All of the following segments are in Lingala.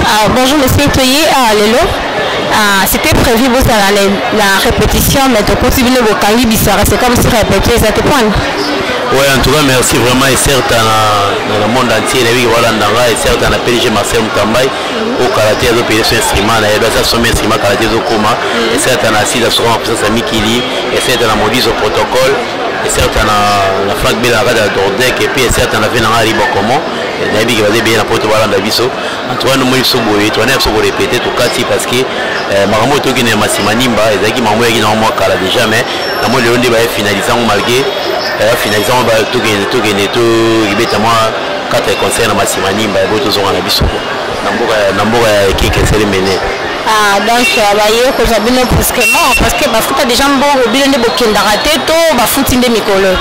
Ah, bonjour monsieur Toye, ah, lelo ah, c'était prévu bozala na répétition, mais tokuti bino bokangi bisaka, c'est comme si répétition eza te pwana. Ouais, en tout cas, merci vraiment. Et certes, dans le monde entier, les gens qui et certes, dans la PDG Marcel Mutambay, au karaté, ils ont payé son instrument, ils ont son instrument karaté, ils ont koma. Et certes, dans la site, ils ont puissance à Mikili, et certes, dans la Modise au protocole, et certes, dans la Franck Bella, dans Dordek, et puis, et certes, dans la Venanga Ribokomo, nayebi ke baza ebele na poto balanda biso. En tout cas, nomoni biso boye, towana biso korépéter, tokati parce que makambo oyo tokende ya Masima Nimba ezalaki makambo oyaki nango mwa kala déjà, mais namoni lelo nde baye finalise yango. Malgré bafinalise yango, tokende tokibeta mwa 4 concert na Masima Nimba ebo tozonga na biso na mboka ya Kinkesele mene. Ah, donc baye kozwa bino brusquement parce que bafuta déjà mbongo, bino nde bokendaka te to bafuti nde mikolo?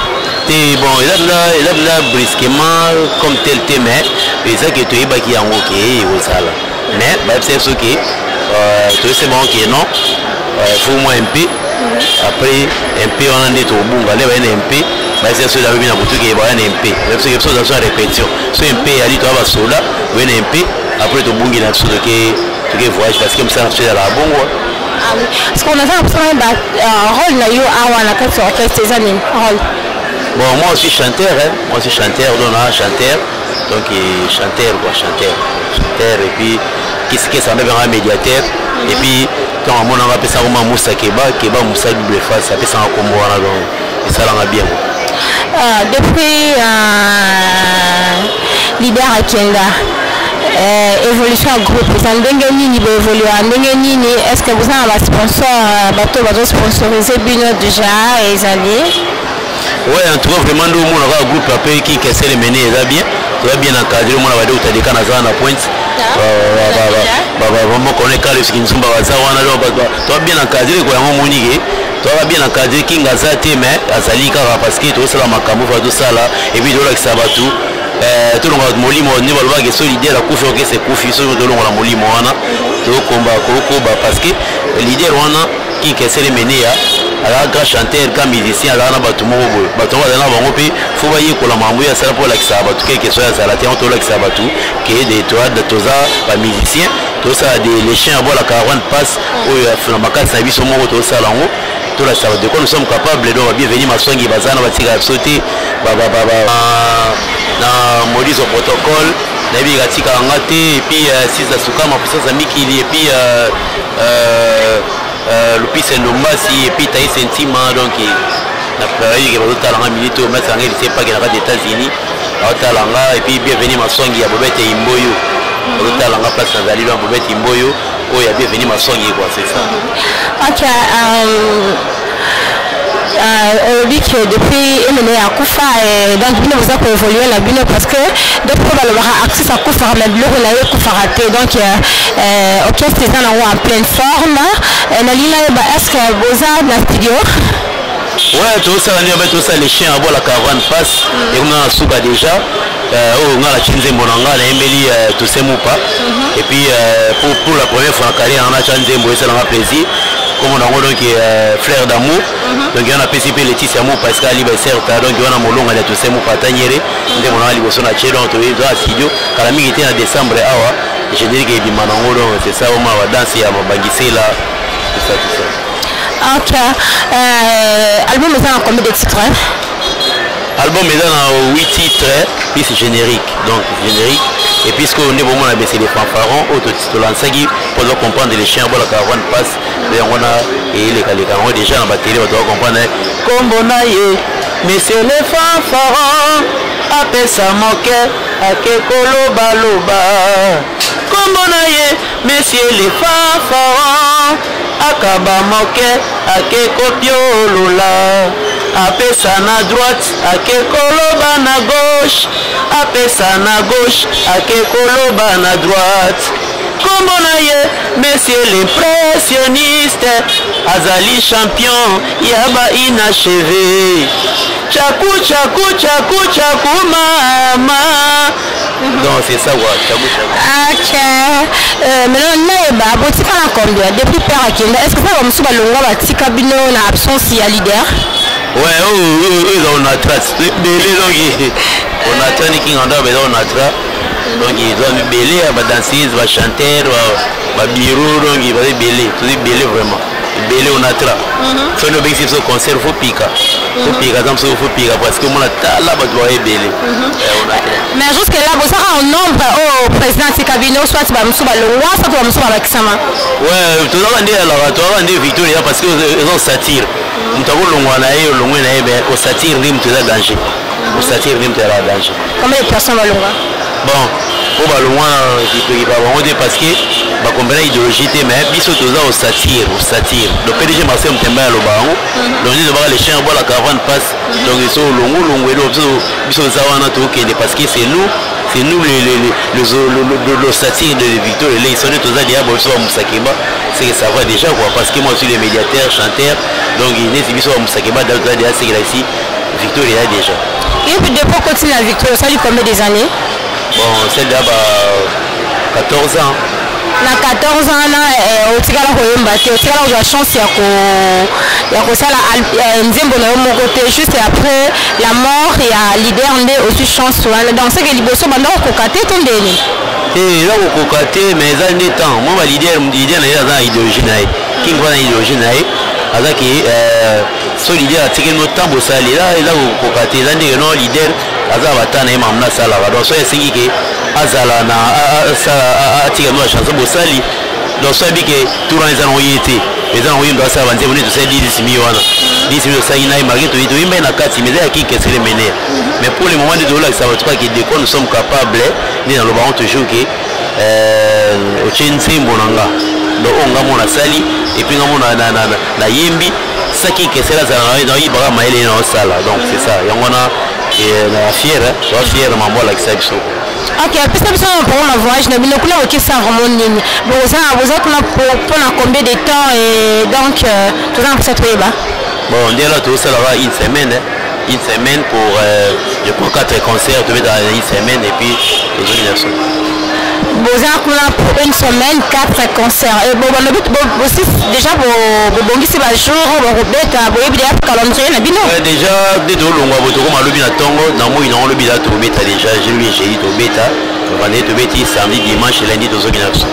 Te, bon, eza mpenza brusquement comme tel te, mais eza ke toyebaki yango ke ekozala, mais bayebisa biso ke toyebisa bango ke non, faut moins un peu après un peu wana nde tobunga nde baye na un peu. Bayebisa biso eza lobi na butu ke baya na un peu, bayebisa ke biso toza so ya répétition, so un peu eyali, toya basoda boye na un peu, après tobungi na biso, toke voyage parce que mosala na biso ezalaka bongo. Ah oui. Parce qu'on a fait un rôle na yo awa na kati ya orchestre, eza nini rôle? Bon, moi aussi chanteur, hein. Moi aussi chanteur, donc un chanteur. Donc chanteur quoi, chanteur. Chanteur et puis qu'est-ce que ça met un médiateur et puis quand on a appelé ça comme Moussa Keba, Keba Moussa double face, ça fait ça en combo donc et ça l'a bien. Depuis leader akenda, évolution ya groupe eza ndenge nini? Boévolue ndenge nini? Est ce que boza na basponsor, bato bazosponsorize bino déjà ezali? Ouais, en tout cas, vraiment, nous, on a un groupe après qui est mené, eza bien. Toza bien encadré, omona bade otadeka naza na pointe, moko ne Carlos Kinzumba baza wana. Donc toza bien encadré ko yango omoni ke toza bien encadré. King aza te, mais azali kaka parce que tozosala makambo fa tosala et puis tolakisa bato, tolongola molimo nde balobaka so leader akufi, orchestre ekufi. Soki tolongola molimo wana, tokomba kokoba parce que leader wana King Kester Emeneya azalaka grand chanteur, grand musicien, azalaka na bato moko boye. Bato yango bazala na bango mpe fo bayekola makambo oyo asala mpo olakisaka bato quelque soit azala te. Yango tolakisaka bato ke toza bamusicien, tosala de les chiens aboie la caravane passe oyo na makasi na biso moko tosala yango, tolakisa bato de quoi nous sommes capables. Donc bienvenu Maswangi baza na batikaka biso te na Modizo protocole, nayebi katikaka nga te, et puis Sisa Sukama, puissance ya mikili, et puis Lupise Ndombasi, et puis Taïs Ntima. Donc nayebi ke bazotala nga minute oyo, masanga elise pake na kati États-Unis aotala nga, et puis Bienvenu Maswangi ya Bobete Imboyo bazotala nga place nazali. Donc Bobete Imboyo oyo ya Bienvenu Maswangi quoi, c'est ça. Ok, olobi ke depuis Emene akufa, donc bino boza koévolue na bino parce que depuis balobaka artiste akufaka mais biloko na ye ekufaka te. Donc orchestre eza nango en pleine forme. Nalingi nayeba, est ce que boza na studio? Ouais, tosala nde babe, tosala les chiens aboie la caravane passe ekoma na suka déjà. Oyo nga natie nzembo na nga nayembeli Tosemupa et puis pour la première fois na carrière nga natya nzembo, esalanga plaisir kombo nango donc Fleur d'amour. Donc wana apesi mpe Leticia Mupa esika aliba eserta, donc wana molonga ya Tosemupa atanyere nzembo nanga liboso na tie. Donc toza studio kala mingi te, na décembre awa générique ebima nango. Donc c'est ça, oma badanse ya mabangisela, tout ça, tout ça. Ok, album eza na combien de titres, hein? Album eza na 8 titres plus générique. Donc générique et puis sikoyo nde bomona bese les fanfarons oyo tolansaki mpo aza comprendre les chiens abola caravane passe nde yango wana eyelekaleka yango déjà na batele, bato bacomprendre kombo na ye monsieur le fanfaron apesa moke ake kolobaloba, kombo na ye monsieur le fanfaron akaba moke ake kopiolola, apesa na droite ake koloba na gauche, apesa na gauche ake koloba na droite, kombo na ye monsieur l'impressionniste, azali champion ya ba inachevé, chaku chaku chaku chaku mama. Donc c'est ça quoi, chaku chaku. Ok, maintenant nayeba, botika na combien depuis père akenda? Est ce que mpe bamosusu balongwa batika bino na absence ya leader? Ouais, oyo eza Onatra ebele, donc Onatra ni King Andaba eza Onatra. Donc toza ebele ya badanseuse, bachanteur, babureau, donc baza ebele, toza ebele vraiment, ebele Onatra. Soki obengisi biso concert, faut pika, faut pika, aza mosusu, faut pika, parce que omona tala bato baa ebele Onatra. Mais jusque là bozaka en nombre oyo président atika bino, soit bamosusu balongwa, soit bamosusu babakisama? Ouais, tozaka nde alaka, tozaka nde Victoire eza, parce que eza osatire. Moto akolongwa na ye, olongwe na ye, mais osatire nde moto eza danger, osatire nde moto ezalaka danger. Combien de personnes balongwa? Bon, po balongwa tokipa bango te, parce que bakomprena idéologie te. Mais biso toza osatire, osatire. Donc PDG Marcel Mtemba aloba yango. Donc nde tobaka le chien aboie, la caravane passe. Donc so olongo olongo elo, biso toza wana, tokende, parce que c'est nous le satire de Victor Eleison. Toza déjà biso bamusakeba, c'est que ça va déjà quoi, parce que moi je suis le médiateur chanteur. Donc neti biso bamusakeba toza déjà, c'est que là ici Victor est là déjà. Et puis depuis okoti na Victoire, osali combien des années? Bon, c'est déjà ba 14 ans. Na 14 ans wana, otikala koyemba te, otikala kozwa chance ya kosala nzembo na yo moko te. Juste après la mort ya leader nde ozwi chance wana. Donc c'est que liboso banda kokoka te to ndeni? Te, eza kokoka te, mais eza nde temps mwa baleader. Leader na ye aza na idéologie na ye, King wana idéologie na ye aza ke so leader atikeli no ntango osali, eza kokoka te. Eza ndenge no leader aza na bata na ye, makambo asalaka. Donc so esengi ke azala na atika no bachanson bosali. Donc so ayebi ke tour wana eza nango ye te, eza nango ye moto asala banzembo. Nde tosali 10 000 wana, 10 000 tosali na ye, malgré toyimba ye na kati, mais eza ya King Kester Emeneya. Mais pour le moment nde tozolakisa bato kaka de quoi nous sommes capables. Nde nalobango toujours ke otie nzembo na nga, donc oyo nga mo nasali, et puis nga mo nayembi saki Kesela azala nayibaka mayele na osala. Donc c'est ça, yango wana na fier, toa fier mambo alakisa biso. Ok, apesa biso na programme ya voyage na bino kuna. Bokesa vraiment nini? Boza kuna mpona combien de temps? Et donc toza na mposa toyeba. Bon, nde là tozosalaka une semaine, une semaine pour je crois quatre concerts tobetaka une semaine, et puis tozongi na biso. Boza kuna pour une semaine, quatre concerts. Balobi bosi déjà bobongisi bajour bokobeta, boyebi deya calendrier na bino? Déjà nde tolongwa bo, tokoma lobi na ntongo na moi nango. Lobi da tobeta déjà, jeudi, jeudi tobeta, vendredi tobeti, samedi, dimanche, lundi tozongi na biso.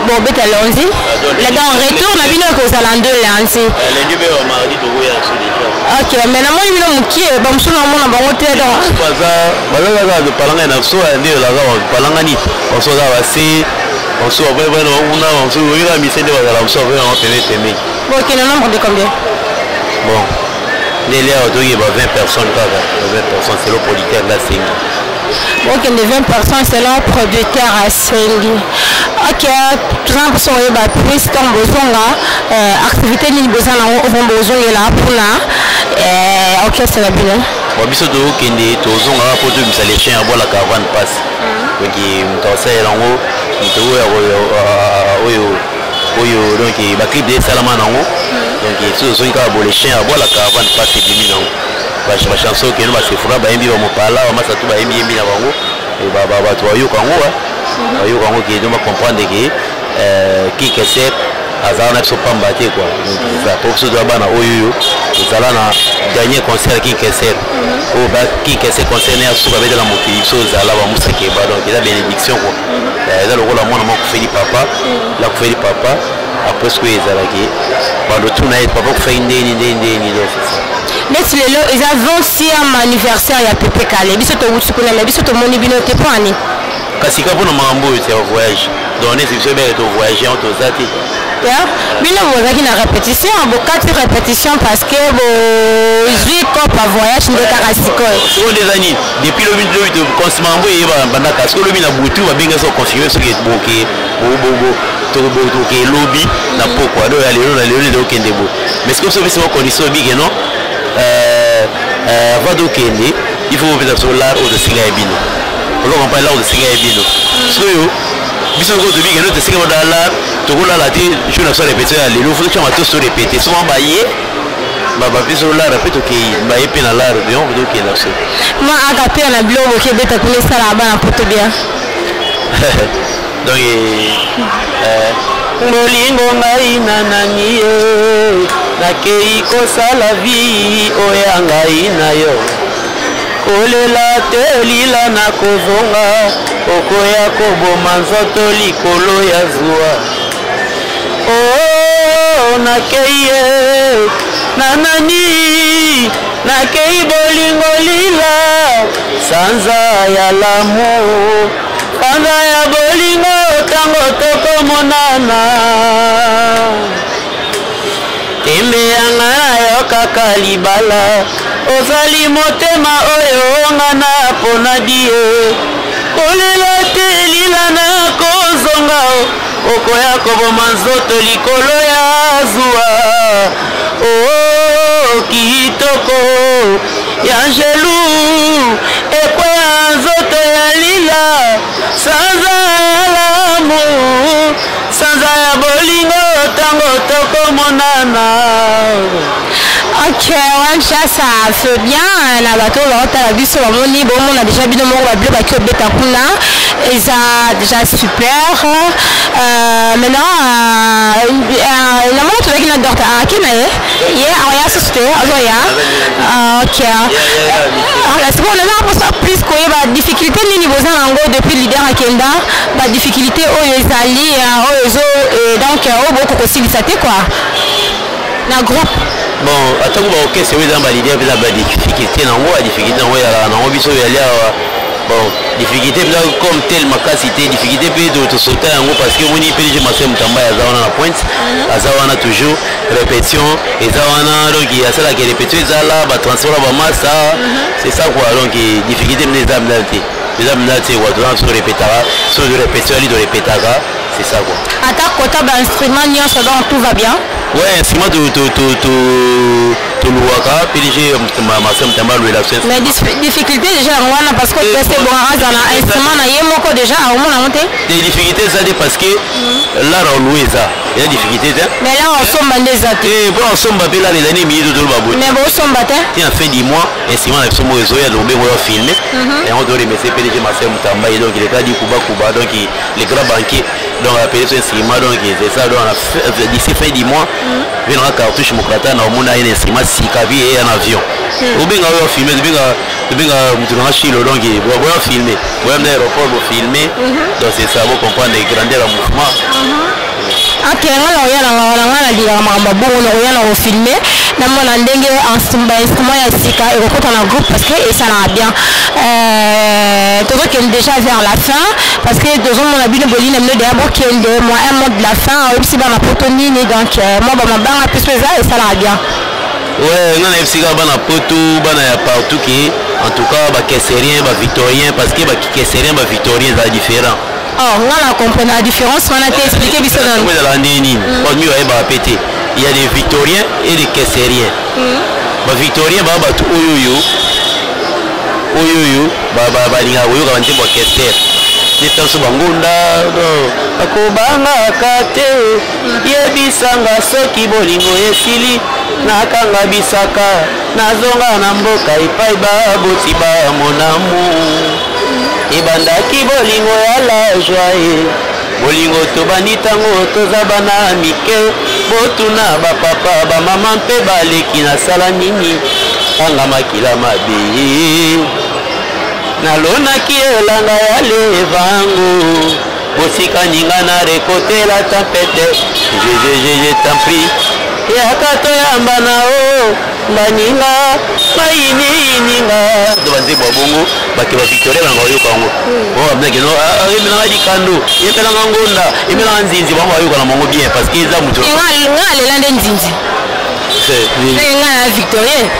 Bobeta lundi, donc retour na bino ekozala nde lundi? Lundi mpe mardi tokoya biso déjà. Ok, mais namoni bino mokie, bamosusu namona bango te, donc Baza kaka palangani na biso, nde ezalaka palangani. Bamosusu baza base, bamosusu bavai na bakuna, bamosusu oyika mise nde bazala, mosusu bavai nango peme peme. Bokende nombre de combien? Bon, ndele awa toyoki ba 20 personnes kaka, ba 20 personnes selon producteur nde asengi. Okende 20 personnes selon producteur asengi. Ok, toza na mposa koyeba plus, ntango bozonga, activité nini boza nango oyo bozongela mpona orchestre na bino? Bon, biso tokokende, tozongaka mpo tobimisa le chien aboie, la caravane passe. Donc moto akosalela yango, moto oyo oyo, donc baclip de esalama nango. Donc so tozongi kaka bo, le chien aboie, la caravane passe ebimi nango, bachanson okende basefura bayembi, bamopala bamasatu bayembi yembi na bango, bato bayoka yango, bayoka yango ke donc bacomprendre ke King Kester azala na biso pamba te quoi. Donc eza po biso toza bana oyo tozala na dernier concert King Kester, oyo King Kester concert ya suka abetela mokili, biso ozala bamusakeba. Donc eza bénédiction quoi, eza lokola mwana moko akufeli papa, la akufeli papa. Après soki ezalaki bando tuna ye papa akufaki ndeni ndeni ndeni, donc c'est ça. Neti lelo eza 20e anniversaire ya Pepe Kale, biso towuti kuna, mais biso tomoni bino te, mpo ani? Kasi ka mpona makambo oyo ya voyage, donc neti biso ebeke tovoyage yango, toza te. Bino bozalaki na répétition, bokati répétition parce que bozwi cope ya voyage nde kaka sikoyo? Sikoyo nde eza nini, depuis lobi lobi makambo eyeba bandaka. Sikoyo lobi na butu babenga so confirme soki boke toke elobi na pokwa do ya lelo, na lelo nde okende bo. Mais sikoyo biso biso bacondition obike non, avant tokende il faut bopesa biso lar oyo tosenga ya bino. Ozo comprendre, lar oyo tosenga ya bino. Sikoyo biso sikoyo tobike no, tosenga bada lar, tokolala te. Jour na biso ya répétition ya lelo, faut totya matosi, torépété. Soki baye babiso lar mpe tokei, baye mpe na lar, donc tokende biso. Mwa aka mpe na biloko boki ebeta kuna esalaka bana poto bien. Donc bolingo ngai na nani ye, nakei kosala vie oyo ya ngai na yo. Kolela te lila na kozonga, okoya koboma nzoto likolo ya zuwa. Oh, nakei ye na nani, nakei bolingo lila, sanza ya lamu, sanza ya bolingo, tango tokomonana. Tembe yanga na yo kaka libala, ozali motema oyo nga na pona die. Kolela te lila na kozonga, okoya koboma nzoto likolo ya zuwa. Oh, kitoko ya angelu ekwea nzoto ya lila, sanza ya lamu, sanza ya bolingo, tango tokomonana. Ok, ouais, ça fait bien. Na bato baotala biso bamoni bomona déjà bino moko babilo baki obeta kuna, eza déjà super. Maintenant namoni tozalaki na docteur ake na ye ye aoya susu te, azoya. Ok, sikoyo naza mposa plus koyeba difficulté nini boza nango depuis leader akenda, badifficulté oyo ezali, oyo ezo donc oyo bokoki kosilisa te quoi na groupe. Bon, atako baorchestre oyo eza na baleader mpe eza badifficulté nango, badifficulté nango ezalaka nango. Biso oyo yali awa, bon, difficulté mpenza comme tel makasi te. Difficulté mpe tosota yango parce que omoni PDG Marcel Mutamba aza wana na pointe, aza wana toujours, répétition eza wana, donc asalaka répétition, ezala batransport ya bamasa, c'est ça quoi. Donc difficulté mpenza eza mpenza te, eza mpenza te quoi. Toza biso répétaka, so répétition ali torépétaka, c'est ça quoi. Ata kota bainstrument nyonso, donc tout va bien. Ouais, instrument toluwaka, PDG Marcel Mutamba alwela biso. Mais difficulté déjà yango wana, parce que orchestre ebongaka aza na instrument na ye moko déjà, aomona yango te. Te, difficulté eza te parce que lara olue eza difficulté te. Mais là osomba nde eza te. Mpo osomba mpe lara ezali mingi, totoloba boye. Mais bosomba te. Ti na fin du mois instrument na biso moko ezoya, tokobengo yo filme yango. Toremercie PDG Marcel Mutamba ye, donc le gars du Kuba Kuba, donc le grand banquier, donc appelé so instrument. Donc c'est ça, donc d'ici fin du mois venaka cartouche mokata na omona ye na instrument sika vi eya na avion. Obenga oyo filme, tobenga motu nanga Shilo, donc boya filme, boya na aéroport bofilme. Donc c'est ça, bocomprendre grandeur ya mouvement. Ok, nga na koya nanga wana, nga nalingaka makambo ya bongo, na koya na kofilme, namona ndenge bainstrument ya sika ekokota na groupe, parce que esalaka bien. Tozokende déjà vers la fin, parce que tozomona bino bolina bino deya bokende. Mwa un mot de la fin, oyebisi bana poto nini? Donc mwa bamabanga mpe so eza, esalaka bien. Ouais, nga nayebisi kaka bana poto, bana ya partout ke en tout cas bakesérien, bavictorien, parce que bakesérien, bavictorien ezala différent. Oh, nga na comprendre la différence wana te, explique biso nanu. Ezalaka ndenge nini? Bato mingi bayebaka mpe te. Il y a des victoriens et des kessériens. Bavictorien baa bato oyo oyo balingaka koyoka banzembo ya kester, neti biso bangonda bakobangaka te. Yebisanga soki bolingo esili, nakanga bisaka, nazonga na mboka epai baboti bamonamu. Ebandaki bolingo ya la joie, bolingo tobandi ntango toza bana mike. Botuna bapapa, bamama mpe baleki, nasala nini? Anga makila mabe, nalonaki elanga ya levango. Bosika ninga na rekotela tempête, jejejeje t'en prie, yaka toyamba na o baninga bayiniyininga. To banzembo ya bongo, bato bavictoria bango bayoka yango. Babinakeno emelanga likando, emelanga ngonda, emelanga nzinzi, bango bayoka na bango bien parce que eza moto. Nga alela nde nzinzi, nga na victorien.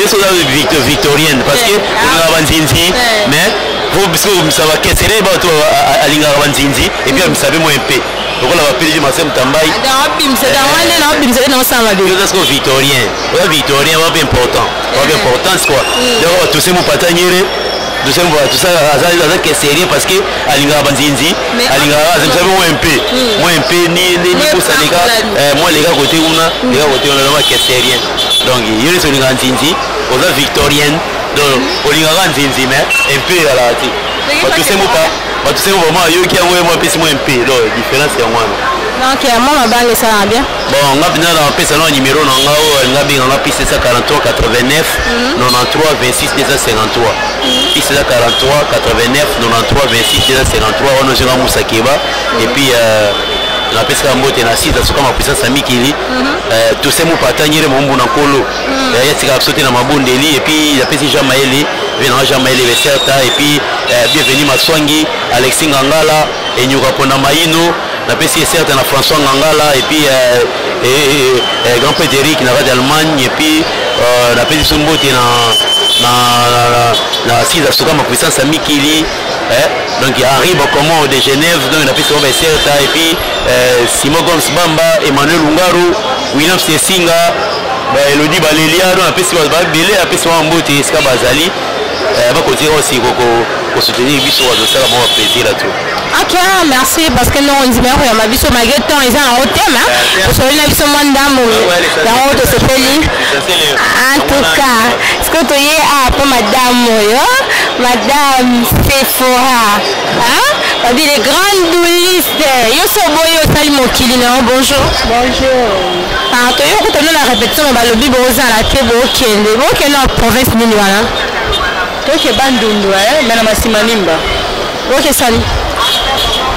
So oza victorienne parce que olingaka banzinzi, mais po biso komisa bakesere, bato alingaka banzinzi et puis amisa mpe mwa mpe lokola bapdg Marcel Mutambai. Nde naosala mabe. Oza siko victorien, oza victorien, wa mpe important, wa mpe importance quoi. Donc tose mopata nyere, tose aza keserien parce que alingaka banzinzi, alingaka azimisa mpe mwa mpe ni kosa leka mwa leka kote kuna, leka kote kuna. Donc keserien, donc yo nyonso olingaka nzinzi, oza victorienne, donc olingaka nzinzi mais un peu ezalaka te. Batuse mopa, batuse mo vraiment ayoki yango, ye mo apesi mwa mpe, donc différence yango wana. Donc mwa mabanga esalaka bien. Bon, nga mpenza napesa na numéro na nga oyo alinga abenga nga, plus 743 89 93 26 253, plus 743 89 93 26 253. Wana ozenga Musa Keba. Et puis napesaka mbote na site asuka ma puissance ya mikili, tose mopata nyere mombu na nkolo ya tikaka biso te na mabondeli. Et puis napesi Jean Mayele, vie nanga Jean Mayele Beserta, et puis Bienvenu Maswangi, Alexis Ngangala Enyuka mpona Maino. Napesi Eserta na François Ngangala et puis grand prêtre Eric na kati Allemagne. Et puis napesi biso mbote na sise asuka ma puissance ya mikili, donc Henri Bokomo de Genève. Donc napesi bango baeserta. Et puis Simon Goms Bamba, Emmanuel Lungaru, William Sesinga, Baelodi Balelia. Donc napesi babele, napesi bango mbote esika bazali, bakotika aussi kosoutenir biso, bazosala mwa plaisir à tout. Ok, merci, parce que non, ondima koyamba biso malgré temps eza nango te, mais osoli na biso mwa ndambo yango, tosepeli en tout cas. Ce que toye awa mpo madame oyo, madame Sephora babi, les grandes doulistes, yo so boye osali mokili na yo. Bonjour. Bonjour. Ah, toye okutana na répétition, me balobi bozala te, bokende na province nini wana? Toke Bandundu, me na masima nimba. Bokesali.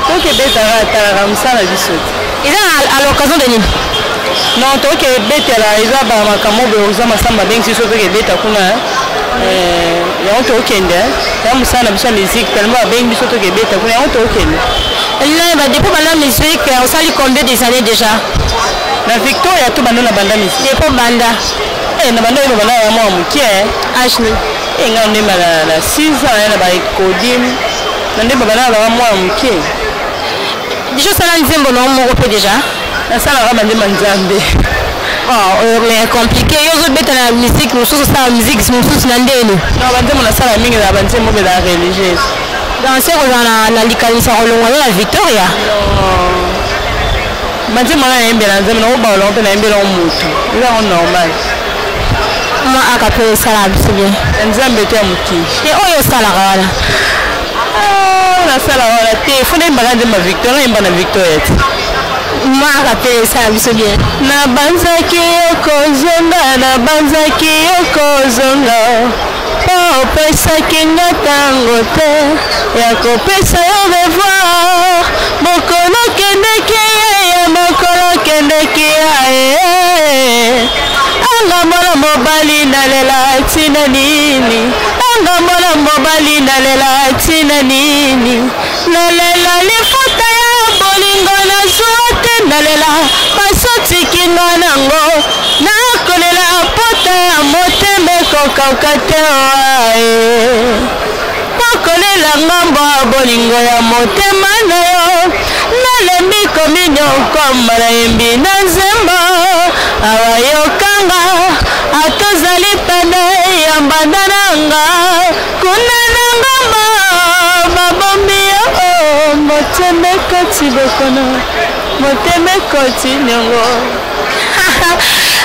Tokebetaka, atalaka mosala biso te. Eza à l'occasion de nini? Non, tokebetela eza bamakambo boye, oza masamba abengisi biso, tokebeta kuna. Yango tokende ya mosala na biso ya musique, tellement babengi biso, tokebeta kuna, yango tokende. Ba depuis banda musique, osali combien des années déjà? Na Victoria to banda na banda musique? Depuis banda. Na banda oyo, banda ya mwa moke. Age nini? Nga ndemba na 6 ans na baekodim, na ndemba banda na baka mwana moke. Déjà osala nzembo na yo moko mpe déjà? Nasalaka bandemba Nzambe. Oh, mais compliqué, yo ozobeta na musique mosusu, osala musique mosusu na ndeni? Non, banzembo nasala mingi ezala banzembo moko ezala religieuse. Donc se kozala na likanisa kolongwa yo na Victoria? Banzembo wana nayembela Nzambe, nakobawolako mpe nayembela ngo motu, eza yango normal. Mwa aka mpe esalaka biso bien. Ya Nzambe to ya mokili? Te, oyo osalaka wana. Nasala wana te, fo nayembaka nzembo ya Victoria, nayemba na Victoria te. Mwa aka mpe esala biso bien. Nabanzaki okozonga, nabanzaki okozonga, mpo opesaki nga ntango te ya kopesa yo revoir. Mokolo kendeki ye, mokolo kendeki ya ye anga, mwana mobali nalela ntina nini? Anga mwana mobali nalela ntina nini? Nalela lifuta ya bolingo nazwa te, nalela basotikinga nango, nakolela pota ya motema ekokauka te. Oae nakolela ngambo ya bolingo ya motema na yo, nalembi kominyokwamba, nayembi na nzembo awa, yokanga atozali pene ya mbanda nanga kuna na ngambo babombi yo, motema ekoti bokono, motema ekoti niongo.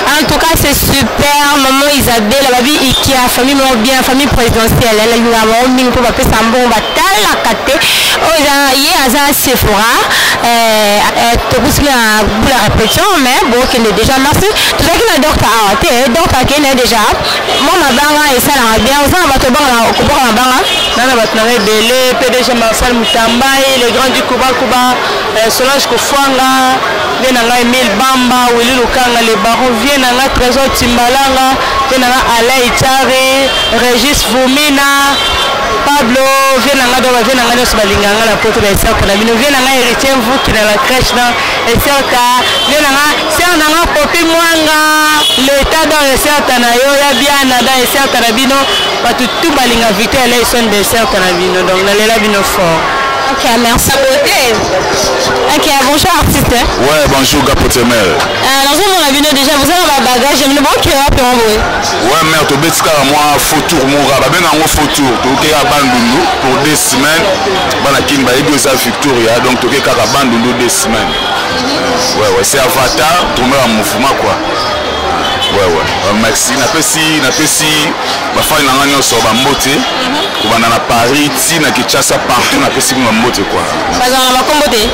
En tout cas, c'est super. Maman Isabelle, babi Ikia, famille moko bien, famille présidentielle. Elle a eu un mingi mpo bapesa mbongo batalaka te. Oyo ye aza Sephora. Tokusi na bula répétition, mais bokende déjà. Merci. Tozalaki na docteur awa te, docteur akende déjà. Mwa mabanga esalaka bien. Oza na bato obanga koboka mabanga? Nana bato nanga ebele: PDG Marcel Mutambai, le grand du Kubakuba, Solange Kofwanga, vie na ngai Emile Bamba, Willi Lukanga le baron, vie na ngai Trésor Timbalanga, vie na ngai Alain Itari, Régis Vumina, Pablo, vie na ngai. Donc bavie na ngai nyonso balingaka ngai na poto, baeserka na bino. Vie na ngai Héritier Mvuki na la crèche, na eserka vie na ngai, sœur na ngai Popi Mwanga l'état, donc eserta na yo ya biana, donc eserta na bino bato tu balinga Victor Eleison, baeserta na bino, donc nalela bino fort. Ok, merci. Beauté. Ok, bonjour artiste. Ouais, bonjour Gapotemel. Nazomona bino déjà, vous avez ba bagage, bino boke wapi ngo boye? Ouais, mère, tobeti kaka mwa faux tour moko, babenga yango faux tour. Toke kaka Bandundu pour 2 semaines. Bana Kini bayebi eza Victoria, donc toke kaka Bandundu 2 semaines. Ouais, c'est Avatar, tourner en mouvement quoi. Ouais. Merci. Napesi bafani na nga nyonso bambote, kobanda na Paris ti na Kinshasa, partout napesi bino bambote quoi. Bazala na bakombo te?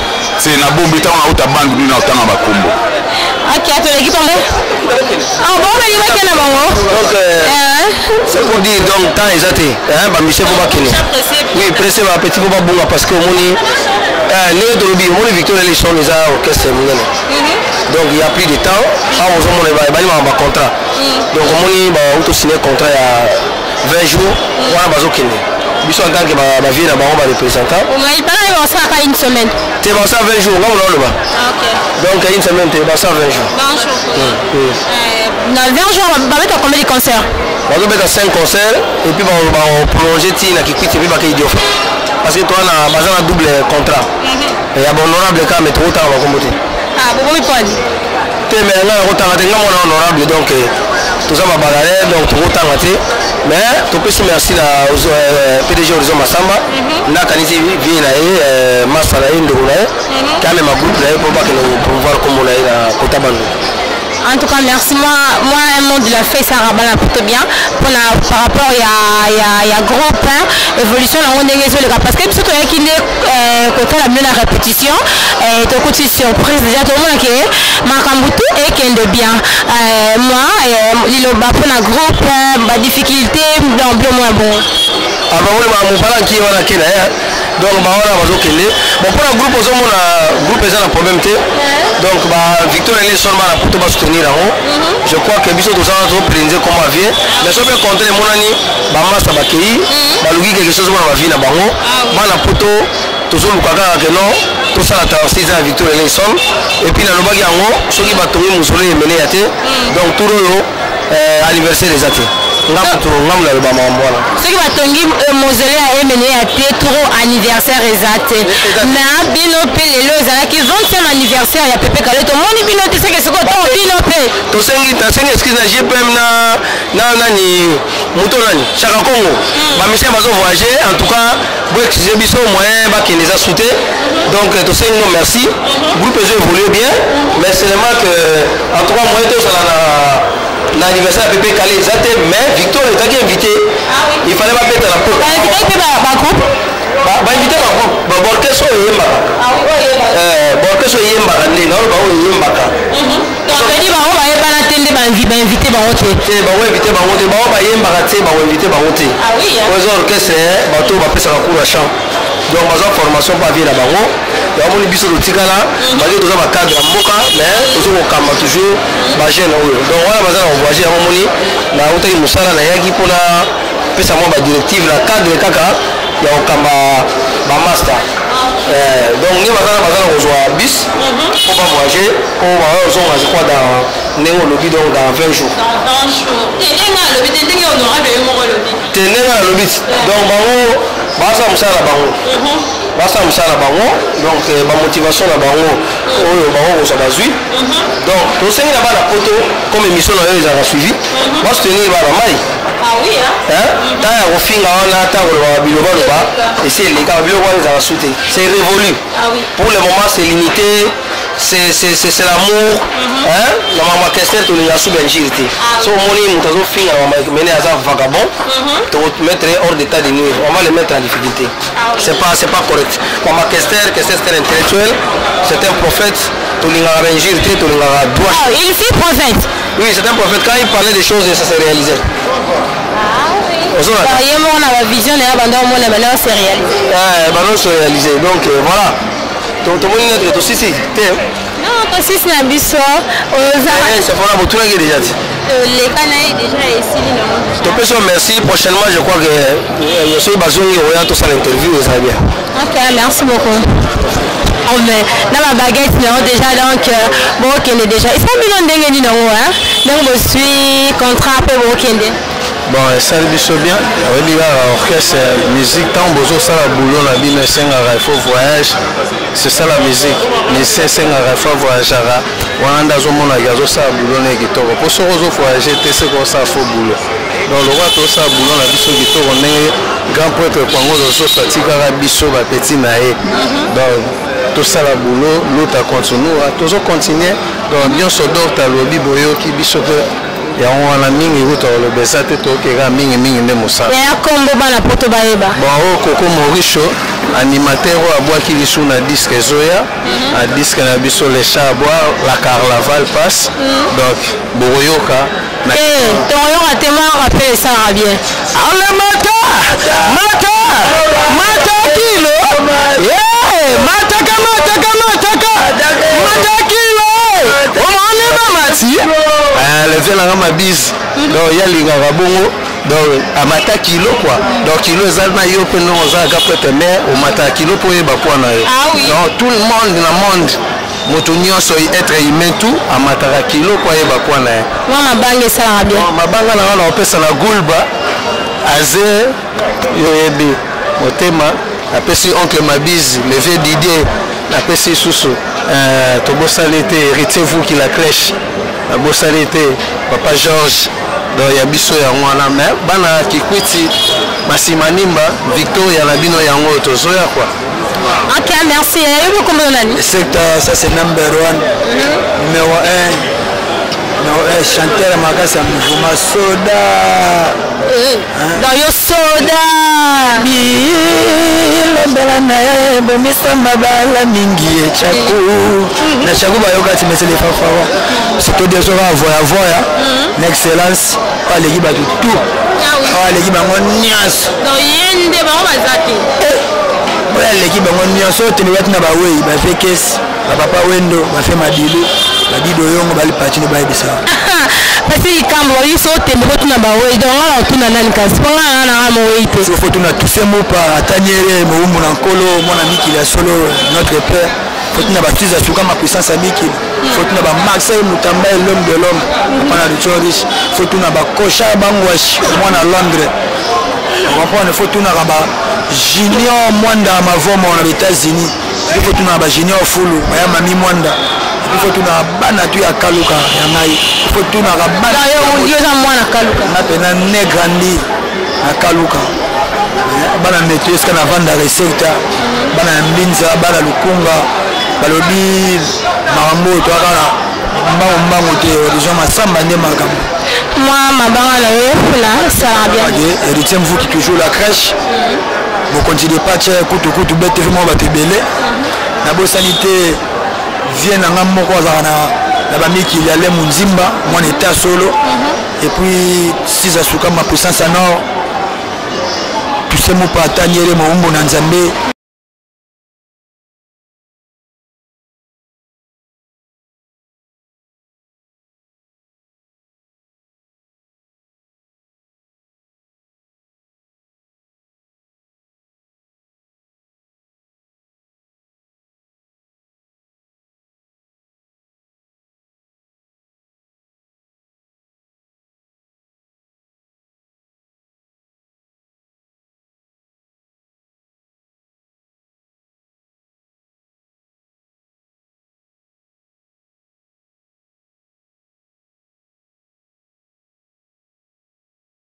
Te, nabombi ntango nauta Bandundu na otanga bakombo. Ok, toleki bango. Ah bon, balingi bakende bango. Donc c'est pour dire, donc temps eza te, hein, bamusicien faut bakende. Oui, pressé, bapetit faut babunga, parce que omoni ndenge tolobi, omoni Victor Eleison eza orchestre monene, donc il y a plus de temps. Awa ozomona ebali bacontrat, donc omoni bauti signer contrat ya 20 jours wana, bazokende. Biso en tant que bavieux na bango, bareprésentant. Ipana basalaka une semaine. Te, basala 20 jours, ngambo naoloba. Donc une semaine te, basala 20 jours. 20 jours. Na 20 jours babeta combien de concerts? Bazobeta 5 concerts et puis baprolonge ti na Kikwit et puis bakei Idiofa, parce que toa na baza na double contrat ya bahonorable kaka, mais tokotanga bakombo te. Ah, bobomi poni. Te, mais ngai nakotanga te, nga mwana honorable, donc toza babalare, donc tokotanga te. Mais topesi merci na PDG Horizon Masamba, nakanisi vie na ye, masa na ye, ndeko na ye, kamema groupe na ye mpo bakende promouvoir kombo na ye na kota Bandu. En tout cas, merci. Moi, un mot de la fin, ça rabana plutôt bien. Par rapport à groupe, hein, évolution, on est parce que surtout qui est côté la mieux la répétition, et tout côté surprise déjà tout le monde qui est makambo tout et qui est bien. Moi, liloba pour la groupe, ba difficulté, donc bien moins bon. Ah bah oui, bah mon parent qui est là, qui est là, donc bah voilà, bazokende. Bon, pour la groupe, ozomona groupe eza na problème te. Donc ba Victor Eleison, bana poto basoutenir yango. Je crois que biso tozala topréniser comme avie, mais soki mpe contrat emonani, bamasa bakei, baluki quelque chose mpona bavie na bango. Bana poto, tozoluka kaka ke non, tosala transi eza ya Victor Eleison. Et puis nalobaki yango, soki batongi mosolo emene ya te, donc tour oyo anniversaire eza te. Nga moto ngambo naloba makambo wana. Soki batongi mausolée ya Emene ya te, turo anniversaire eza te. Mais bino mpe lelo ezalaki 20e anniversaire ya Pepe Kale, tomoni bino te. Seke sikoyo ntango bino mpe Tosengi, tasengi excuse na GPM na nani, moto nani, Chaka Congo. Bamusicien bazo voyager, en tout cas boexcuse biso, moyen bakende eza su te. Donc tosengi no merci. Groupe ezo évolue bien, mais seulement que en tout cas moyen tozala na anniversaire ya Pepe Kale eza te. Mais Victor ezalaki invité, il fallait babeta na po bainvitaki mpe bagroupe. Bainvité bagroupe, baorchestre oyo eyembaka, baorchestre oyo eyembaka, nde naoloba oyo eyembaka. Donc edi bango bayebana te nde bainvité bango te? Te, bango invité bango te, bango bayembaka te, bango invité bango te. Oyo eza orchestre bato oyo bapesaka cours ya chant, donc bazwa formation mpo avie na bango. Yamoni biso totikala malgré toza bacadre ya mboka, mais tozo kokamba toujours bajeune oyo. Donc wana baza na kovoyage yango, moni nautaki mosala, nayaki mpona pesa mwa badirective na cadre kaka ya kokamba bamaster. Donc nde baza na kozwa bus mpo bavoyage, mpo bazonga, je crois, dans ndenge olobi, donc dans 20 jours. Te, ndenge nalobi ti, donc bango basala mosala na bango, basala mosala na bango, donc bamotivation na bango oyo bango kozwa bazwi. Donc tosengi na bana poto, comme émission na yo ezalaka suivi, basoutenir bana mai ta ya kofinga wana, ta koloba bilobaloba esi eleka. Biloko wana ezalaka su te, c'est révolu. Pour le moment, c'est l'unité, c'est l'amour, hein. Na mama Kester, tolinga su benjiri te. So omoni moto azofinga na mama mene, aza vagabond, tokomettre hors d'état de nuire, on va le mettre en difficulté. C'est pas correct. Mama Kester, Kester, c'est un intellectuel, c'est un prophète. Tolingaka benjiri te, tolingaka droit. Ah, il fut prophète. Oui, c'est un prophète. Quand il parlait des choses, ça s'est réalisé. Ozolanda. Ye moko na bavision na ye, banda omona banda se réalisé. Bando se réalisé. Donc voilà, tomoni neti tosisi te. Non, tosisi na biso oza. Sefona botunaki déjà ti. Leka na ye déjà, esili nango. Topesi yo merci. Prochainement, je crois que soki bazongi, oya tosala interview, ezala bien. Ok, merci beaucoup. Oh, mais na babaguette nango déjà, donc bokende déjà, esa bino ndenge nini nango ndenge bosui contrat mpe bokende? Bon, esali biso bien. Oyebi kaka orchestre, musique, ntango bozosala boulot na bino, esengaka il faut voyage. C'est ça la musique. Musicien esengaka il faut voyageaka, wana nde azomonaki azosala boulot na ye kitoko, mpo soki ozovoyage te, seke osala faux boulot. Donc lokwa tosala boulot na biso kitoko ndenge grand prêtre Kwango Zososo atikaka biso bapeti na ye. Donc tosala boulot, luta continua, tozocontinue. Donc nyonso docte alobi, boyoki biso mpe yango wana. Mingi kuta koloba eza te, tokeka mingimingi nde mosala. Ya kombo, bana poto bayeba. Bon, oyo Koko Mauricio. Animateur oyo abwaki lisu na disque ezoya na disque na biso, le chat à boire, la carnaval passe. Donc bokoyoka na Eh, tokoyoka te. Mwa rappel esalaka bien. Ale mata mata mata kilo, yeah, mataka mataka mataka mata kilo, omoni bamati leve nanga mabise. Donc ye alingaka bongo, donc amata kilo quoi. Donc kilo eza na yo mpe ndongo ozalaka prêtre, mais omataka kilo mpo oyeba poids na yo. Ah oui. Donc tout le monde na monde, moto nyonso, être humain tout amataka kilo mpo ayeba poids na ye. Mwa mabanga esalaka bien. Bon, mabanga na nga na opesa na gulba aze, yo oyebi motema. Napesi oncle Mabise, le vieux Didier. Napesi susu tobosali te Héritier Vuki, la crèche. Nabosali te papa Georges. Donc ya biso yango wana. Mais bana Kikwiti, Masimanimba, Victoria na bino yango oyo tozoya quoi. Ok, merci. Yobi kombo nani? Secteur, ça c'est number one. Numéro un. Numéro un, chanteur ya makasi ya mouvement soda. Donc yo soda. Bilobela na ye bomisa mabala mingi echaku na chaku bayoka ti mesele fafawa surtout de soka avoyavoya na excellence oyo aleki bato tout, oyo aleki bango nyonso. Donc ye nde bango baza te. Oyo aleki bango nyonso, oyo tembe bati na bawei bafe kesi, bapapa Wendo bafe madilu, badido yongo balipatino bayebisa. Parce likambo biso otembe kotuna bawei, donc nga na otuna nani kasi? Mpo nga na nanga mowei te. Fo tuna Tuse Mopa, Ataniere Mowumbu na Nkolo, mwana mikili ya solo, notre père. Fo tuna batuze asuka ma puissance ya mikili. Fo tuna bamarseille Mutamba, l'homme de l'homme, papa na Richo Riche. Fo tuna bakosha Bangwashi, mwana Londres, comprendre. Fo tunaka ba Junior Mwanda Mavomo na États-Unis. Fo tunaka ba Junior Fulu baya mami Mwanda. Fo tunaka bana tu ya Kaluka ya ngai. Fo tunaka bana. Yo oza mwana Kaluka? Nga mpena ne grandi na Kaluka. Bana meto esika navandaka esekta, bana ya Mbinza, bana Lukunga, balobi makambo oyo toyaka na mbangu mbangu te, horizon masamba nde makambo. Mwa mabanga na yo mpona esalaka bien. Héritier Mvuki, toujours la crèche, mokonzi de pache, kutukutu BTV, mwa bato ebele. Nabosani te vie na nga moko azalaka na bamikili ya Lemu Nzimba, mwana eta solo. Et puis Siza Sukama, puissance ya nord, Tuse Mopa, Ataniele Mowumbu na Nzambe.